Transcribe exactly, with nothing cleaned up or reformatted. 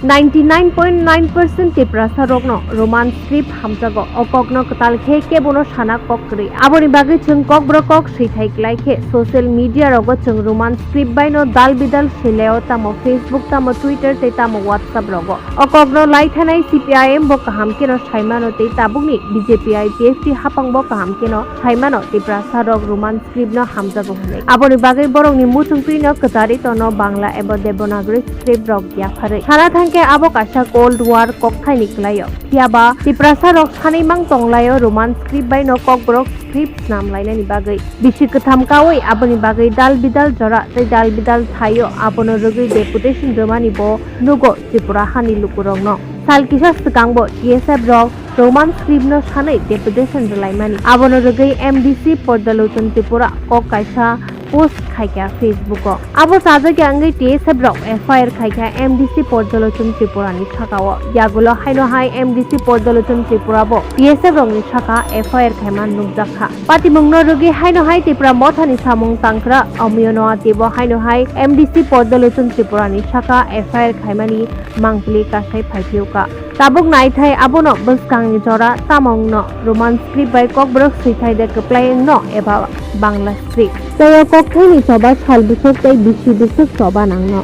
Ninety nine point nine percent Tiprasa rokno Roman script hamjago. O kokno kwtal khe kebono sana kok kwrwi. Aboni bagwi chwng kokborok kok swithai klai khe social media rogo chwng Roman script baino dal bidal swilaio, tamo Facebook, tamo Twitter tei tamo WhatsApp rogo. O kokno lai thanai C P I M bo kaham kheno saimano tei tabukni B J P I P F T hapang bo kaham kheno saimano Tiprasa rok Roman script no hamjago hwnwi. Aboni bagwi borokni muchungtwi no kwchari tono Bangla eba Devanagari script rok yapharwi. Sana thangkhe abo kaisa Cold War kokthaini kwlaio. Phiyaba Tiprasa rok sanwi mang tonglaio Roman script bai no kokborok script snam lainani bagwi. Bisi kwtham kawi aboni bagwi dal bidal jora tei dal bidal thaio, abono rwgwi deputation rwmani bo nugo Tripura hani lukurokno. Sal kisa swkangbo T S F rok Roman script no sanwi deputation rwlaimani. Abono rwgwi M D C Porjalochon Tripura kok kaisa post khaikha Facebook o. Abo chajakya wngwi T S F rok F I R khaikha M D C Porjalochon Tripura ni sakao. Yagulo haino hai M D C Porjalochon Tripura bo T S F rokni saka F I R khaima nukjakha. Patimungno rwgwi haino hai Tipra Mothani samung tangkra Amiyo Noati bo haino hai M D C Porjalochon Tripura ni saka F I R khaimani mangpili kasai phaiphiyokha. Tabuk naithai abono bwskangni jora tamo wngno Roman script bai kokborok swithai de kwplai wngno eba Bangla script. Tei o kokthaini choba sal bwswk tei bisi bwswk choba nangno.